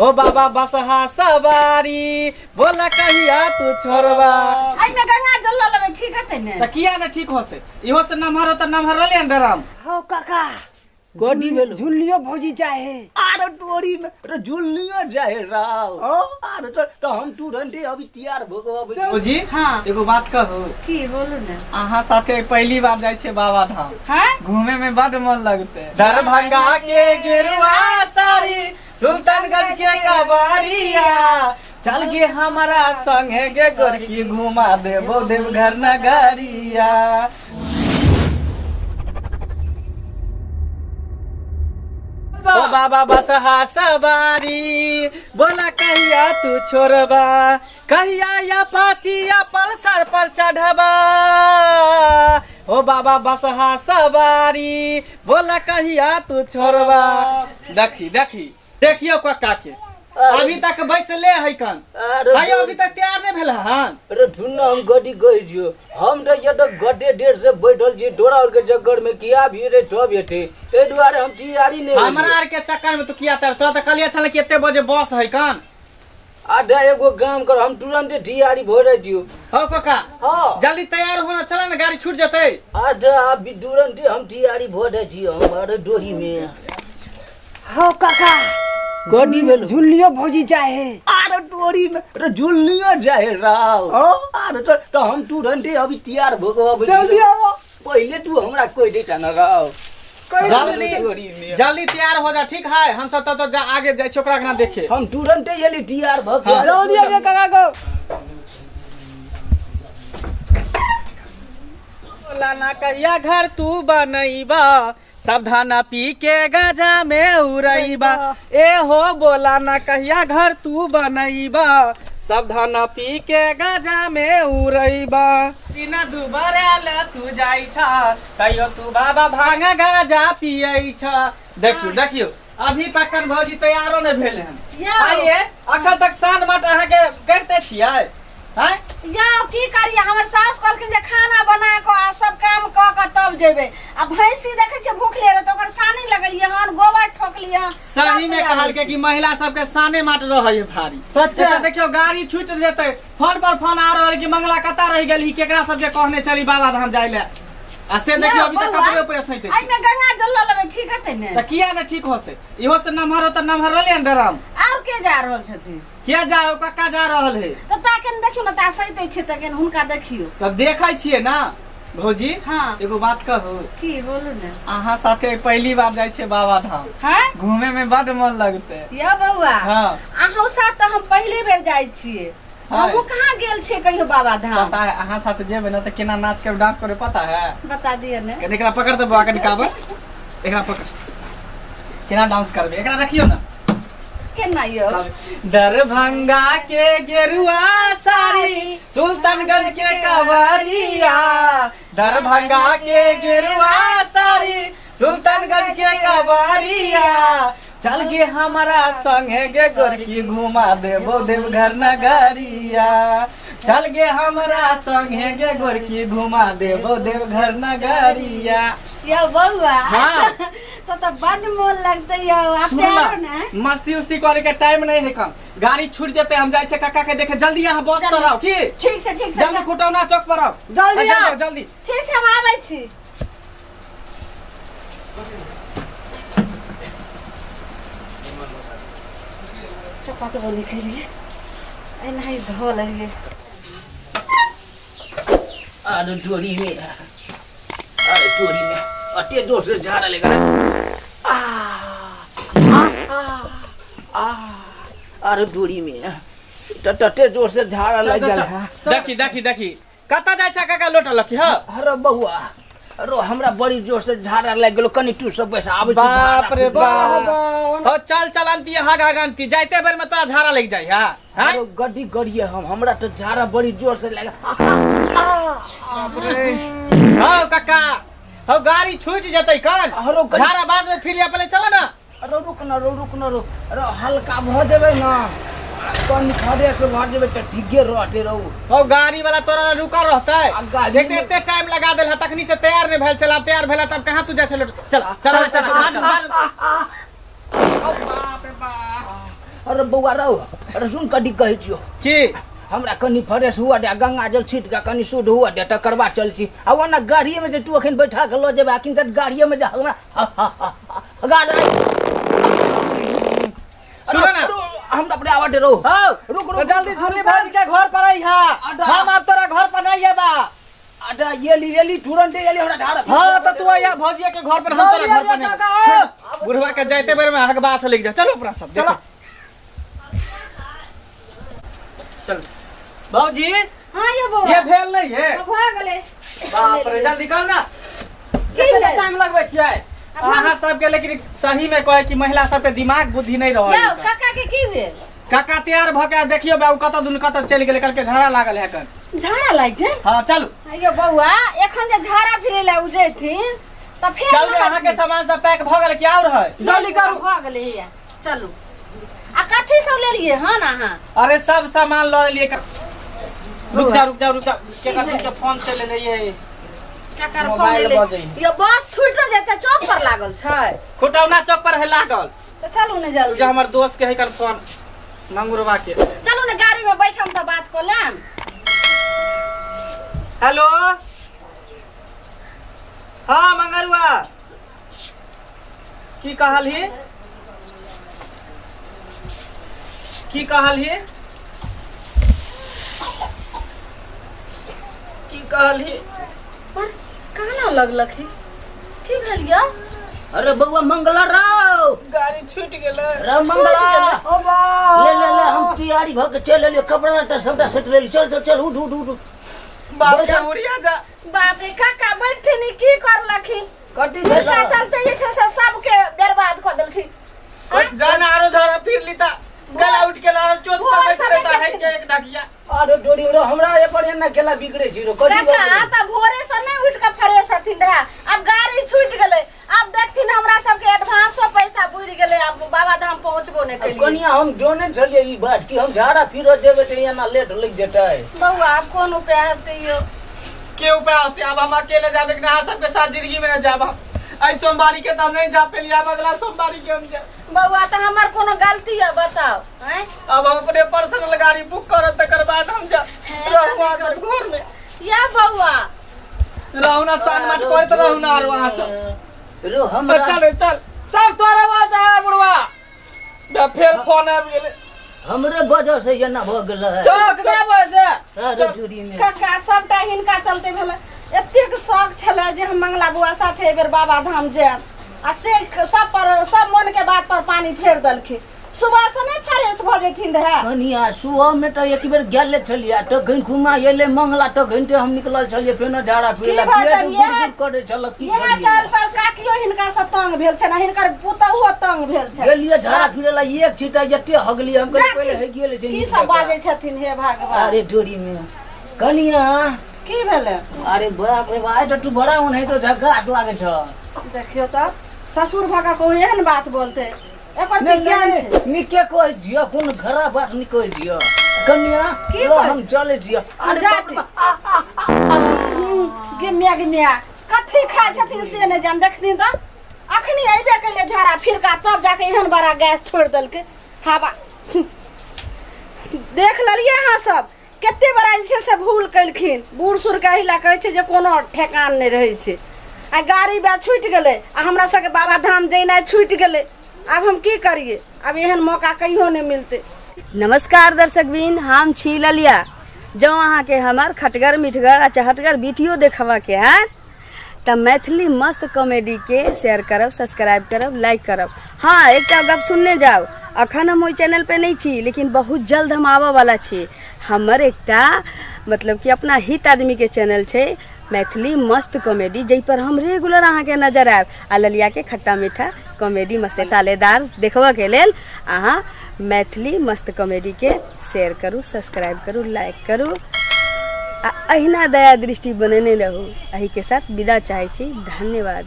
हो बाबा बसहा सवारी बोला कहिया तू छोड़बा। एहिमे गंगा जल लऽ लेबै, ठीक हेतै ने? तऽ किया ने ठीक होतै, इहो से नमहर होतै, नमहर रहलै ने डराम। हो काका। कथी भेलो? झुल्लियो भौजी चाहे। अरे डोरी में अरे झुल्लियो जाए राव। अरे तो हम तुरंते अभी तैयार भऽ के अबै छी। भौजी। हाँ। एगो बात कहू? की बोलू ने। अहाँ साथे पहली बार जाइ छै बाबा धाम। हाँ? घूमे में बड मन लगते। दरभंगा के गेरुआ साड़ी, सुल्तानगंज के कबाड़िया, चल गे हमारा संगे गे गोरकी, घुमा देबो देवघर नगरिया। ओ बाबा बसहा सवारी बोला कहिया तू छोड़बा, कहिया या पाचिया पल्सर पर चढ़बा। ओ बाबा बसहा सवारी बोला कहिया तू छोड़बा। देखी देखी देखियो कक्का के अभी तक बैसले है कन। अरे। भाई, अभी तक तैयार नहीं भेल हन। अरे ढूंढ हम गड्डी गई जियो, हम तो ये तो गड्ढे डेढ़ से बैठल छी तोरा और के चक्कर में किया भी रे तब हेते, एहि दुआरे हम तैयारी नहीं। हमरा आर के चक्कर में तू किया तर, तोरा तो कहलिए छल कि एते बजे बस है कन। आधा एगो काम कर, हम तुरंते तैयारी भऽ जाइ छियो। हो काका। हाँ। जल्दी तैयार होना, चला ना, गाड़ी छूट जतै। आधा अभी तुरंते हम तैयारी भऽ जाइ छी हम। अरे डोरी में। हो काका। गड्डी भेलो? झुल्लियो भौजी चाहे। अरे डोरी में अरे झुल्लियो जाए राव। अरे तो हम तुरंते अभी तैयार भऽ के अबै छी। जल्दी आबो। पहिले तू हमरा कहि देता न राव। जल्दी डोरी में। जल्दी तैयार हो जा, ठीक है? हम सब तो जा आगे जाइ छी ओकरा के ना देखे। हम तुरंते एली तैयार भऽ के। हाँ। जल्दी आबियो काका को। बोला ना कहिया घर तू बनैबा, सावधाना पी के गजा में उड़ैबा। ए हो बोला ना कहिया घर तू बनैबा, सावधाना पी के गजा में उड़ैबा। बिना दुबारा ले तू जाइ छ, तैयो तू बाबा भांग गजा पियै छ। देखियो देखियो, अभी तक भौजी तैयारो नहि भेल हन। यौ। आइए अखन तक सान मट अहाँके करिते छियै आँय? यौ की करियै, हमर सास कहलखिन जे खाना बना कऽ आ सब काम कऽ कऽ तब जेबै, आ भैंसी देखै छियै भूखले रहै तऽ ओकर सानी लगलियै हन, गोबर ठोकलियै हन। सही में तब तैयार कहलकै होइ कि महिला सबके साने माट रहै है भारी। सच्चा। एतऽ देखियौ गाड़ी छूटि जेतै, फोन पर फोन आ रहल कि मंगला कतऽ रहि गेली, केकरा सबके कहने चली बाबा धाम जाय ले, आ से देखियौ यौ, अभी तक बौआ, कपड़े उपरे सैते छी। एहिमे गंगा जल लऽ लेबै, ठीक हेतै ने? तऽ किया ने ठीक होतै, इहो से नमहर होतै, नमहर रहलै ने डराम। आओर के जा रहल छथिन? किया जाओ, कक्का जा रहल है। तऽ ताकन देखियौ ने, ता सैते छियै तखन हुनका देखियौ। तब देखै छियै ना भौजी। हाँ। एगो बात कहू? की बोलू ने। अहाँ साथे पहली बार जाइ छियै बाबा धाम। हाँ? घूमे में बड मन लगते। यौ बौआ। हाँ। अहाँ साथ तऽ हम पहिले बेर जाइ छियै। हाँ। हमहूँ कहाँ गेल छियै कहियो बाबा धाम। पता है अहाँ साथ जेबै ना तऽ केना नाच के डांस करे, पता है? बता दिअ ने। कनि एकरा पकड़ तऽ बौआ, कनि काबर एकरा पकड़, केना डांस करबै, एकरा रखियौ ना। केना यौ? दरभंगा के गेरुआ साड़ी, सुल्तानगंज के कवरिया, दरभंगा के गेरुआ साड़ी, सुल्तानगंज के कवरिया, चल गे हमारा संगे गे गोरकी, घुमा देबो देवघर नगरिया। चल गे हमारा संगे गे गोरकी, घुमा देबो देवघर नगरिया। यौ बौआ। हाँ। तो बड मोन लगतै यौ, आ सुन प्यारो ना, ने। मस्ती उस्ती करे के टाइम नहीं है कम, गाड़ी छूट जेते, हम जाइ छै काका के देखे, जल्दी यहाँ बस पर आओ की। ठीक छै, ठीक छै। जल्दी खुटौना चौक पर आओ। जल्दी जल्दी आओ। आओ, जल्दी। ठीक छै, हम आबै छी। चपाती बनी खेलिए, एनाही धो लेलिए। अरे डोरी में, अरे डोरी में अते जोर से झाड़ा लेगा। आ आ आ अरे डोरी में तते जोर से झाड़ा लग गेल है। देखी देखी देखी, कतऽ जाइ छै काका लोटा लकी? हँ। अरे बौआ, अरे हमरा बड़ी जोर से झाड़ा लागि गेलो, कनि तू सब बैठ, आबै छी। बाप रे झाड़ा। बाप, हो चल चल अंती हग हग अंती, जाइते बेर में तोरा झाड़ा लग जाइ है। अरे गड्डी गरिए हम, हमरा तऽ झाड़ा बड़ी जोर से लागि। हौ काका, हौ गाड़ी छूट जेतै कन। अरे झाड़ा बाद में फिर पहले चल ना। अरे रुक न रो, रुक न रो, अरे हल्का भऽ जेबै ना, कनि खड़े से भऽ जेबै तऽ ठीके रहते रहू। हौ गाड़ी वाला तोरा रुका रहतै? आ गाड़ी देखते एते टाइम लगा देल है, तखनी से तैयार नहीं भेल छल, आब तैयार भेल तब कहाँ तू जाइ छल? चल चल चल, बाद में, बाद में। ओ बाप रे बाप। अरे बौआ रौ, अरे सुन कडी कहै छियौ की हमरा कनी फ्रेश हुआ दे, गंगा जल छीट के कनी शुद्ध हुआ दे, तकर बाद चल छी। आ ओना गाड़िए में जे तू अखन बैठा के लऽ जेबे, अखन तक गाड़िए में जे हमरा गाड़ी सुनो ना। हमरा अपने आवा दे रौ। हौ रुक तो रुक जल्दी झुल्ली भौजी के घर पर आई हा, हम अब तोरा घर पर नहीं आबा। अडा येली येली तुरंत येली हमरा ढार। हाँ तो तू आया भौजी के घर पर, हम तोरा घर पर नहीं। छोड़, बुढ़वा के जाते बेर में हकबा से लिख जा। चलो अपना सब चलो चल भौजी। हाँ यो बौआ ये भेल नहीं है, भऽ गेलै। बाप रे जल्दी कर ना। की भेल? टाइम लगबै छियै। अहाँ सबके लेकिन सही में कहे कि महिला सबके दिमाग बुद्धि नहीं रहे। यौ काका के की भेल? काका तैयार भ के देखियो बाबू कतऽ दुनू कतऽ चलि गेलै, कल के झाड़ा लागल है कन। झाड़ा लागि गेल? हाँ चलू। यो बौआ एखन जे झाड़ा फिरै लए उजेथिन तऽ फेर चलू, अहाँ के सामान सब पैक भ गेल कि और है? जल्दी करू। भऽ गेलै हैया चलू। आ कथी सब लेलियै हन अहाँ? अरे सब सामान लऽ लेलियै। रुक जा रुक जा रुक जा, केकर के फोन चलि एलै? केकर फोन मोबाइल एलै? बजै। यो बस छुटि जेतै, चौक पर लागल छै। खुटौना चौक पर है लागल। तऽ चलू ने जल्दी। जे हमर दोस्त के है कल फोन मंगुरवा के। चलू ने गाड़ी में बैठम तऽ बात कऽ लेम। हेलो हाँ मंगरुआ की कहलही? की कहलही? की कहलही? पर काना लगलक हे, की भेल यौ? अरे बौआ मंगला रौ, गाड़ी छूटि गेलै। रौ मंगला ओ बा ले ले ले, हम तैयारी भ के चल एलियो, कपड़ा लत्ता सबटा सेट लेली। चल चल चल उठ उठ उठ। बाप के उड़िया जा। बाप रे काका बैठथिन की करलखिन? कटी हुनका चलते जे छै से सबके बर्बाद कऽ देलखिन। जान आरो धरा फिर लीता गला उठ के लारो चोट पर भोर बैठ सबे लेता है देखथिन। के एक ढकिया। अरे डोरी रो हमरा ए पर एना केला बिगड़े छी रो। कटी काका तऽ भोरे से नहि उठि कऽ फ्रेश हथिन रहे, आब गाड़ी छूटि गेलै। आब देखथिन हमरा सबके एडवांसो पैसा बुड़ि गेलै, आब बाबा धाम पहुँचबो नहि केलियै। कनिया हम जोने छलियै ई बात कि हम झाड़ा फिर जेबै तऽ एना लेट लागि जेतै। बौआ आब कोन उपाय हेतै यौ? के उपाय होते? अब हम अकेले जाबे कि ना अहाँ सबके साथ जिंदगी में न जाब हम। आई सोमवारी के तो हम नहीं जा पेलिए, अब अगला सोमवारी के हम जा। बौआ तऽ हमर कोनो गलती है बताओ? हैं अब हम अपने पर्सनल गाड़ी बुक करब तकर बाद हम जा रहू अहाँ सब घर में। या बौआ रहू ना सान मत करत रहू ना आरो अहाँ सब। रो हमरा चल चल सब तोरे वजह है बुढ़वा। बे फेर फोन आबि गेलै। हमरे वजह से एना भऽ गेलै। चल केकरा वजह से? अरे डोरी में काका सबटा हिनका चलते भेलै। एतेक शौक छलै जे हम मंगला बुआ साथे एहि बेर बाबा धाम जायब, आ से सब पर सब मन के बात पर पानी फेर देलखिन। सुबह से नहीं फ्रेश भऽ जेथिन रहे। कनिया सुबह में तऽ एक बेर गेले छलियै, तखन घुमा एलै मंगला, तखन तऽ हम निकलल छलियै फेनो झाड़ा की फिरला भऽ पेट गेल? गुड़ गुड़ करै छल। की इएह करियै? चाल पर काकियो हिनका से तंग भेल छनि, हिनकर पुतहुओ तंग भेल छनि। गेलियै झाड़ा फिरला एक छीटा जते हगलियै हम कहलियै पहिले जाथिन। हे गेल छै की सब बाजै छथिन हे भगवान। अरे डोरी में कनिया की भेलै? अरे बाप रे भाई, तऽ तू बड़ा ओनाहि तो झकास लागै छ। देखियौ तऽ ससुर भऽ कऽ कोइ एहन बात बोलतै, एकर नहीं की ज्ञान नहीं छै? नीके कहै छियौ, कोनो खराब बात नहि कहै छियौ। कनिया की लो कहै हम चलै छियौ। अरे जाति। बाप रे, आ, आ, आ, आ। गिमिया गिमिया कथी खाइ छथिन से नहि जान। देखथिन तऽ अखनी अयबे केलै झाड़ा फिरका, तब जाके एहन बड़ा गैस छोड़ि देलकै हवा। देख लेलियै अहाँ सब कते बड़ा जे छै से भूल केलखिन। बूढ़ सूढ़के एहि लए कहै छै जे कोनो ठेकान नहि रहै छै। आ गाड़ी बा छूटि गेलै, आ हमरा सबके बाबा धाम जेनाइ छूटि गेलै। आब हम की करियै? आब एहन मौका कहियो नहि मिलतै। नमस्कार दर्शकबिन, हम छी ललिया। जँ अहाँके हमर खटगर मिठगर आ चहटगर वीडियो देखबऽ के है तऽ मैथिली मस्त कॉमेडी के शेयर करब, सब्सक्राइब करब, लाइक करब। हाँ एकटा गप सुनने जाउ, अखन हम ओहि चैनल पे नहीं छी, लेकिन बहुत जल्द हम आबऽ वाला छी। हमर एकटा मतलब कि अपना हित आदमी के चैनल छै मैथिली मस्त कॉमेडी, जाहि पर हम रेगुलर अहाँके नजर आयब आ ललिया के खट्टा मीठा कॉमेडी मसालेदार देखबऽ के लेल अहाँ मैथिली मस्त कॉमेडी के शेयर करू, सब्सक्राइब करू, लाइक करू आ अहिना दया दृष्टि बनेने रहू। एहिके साथ विदा चाहै छी। धन्यवाद।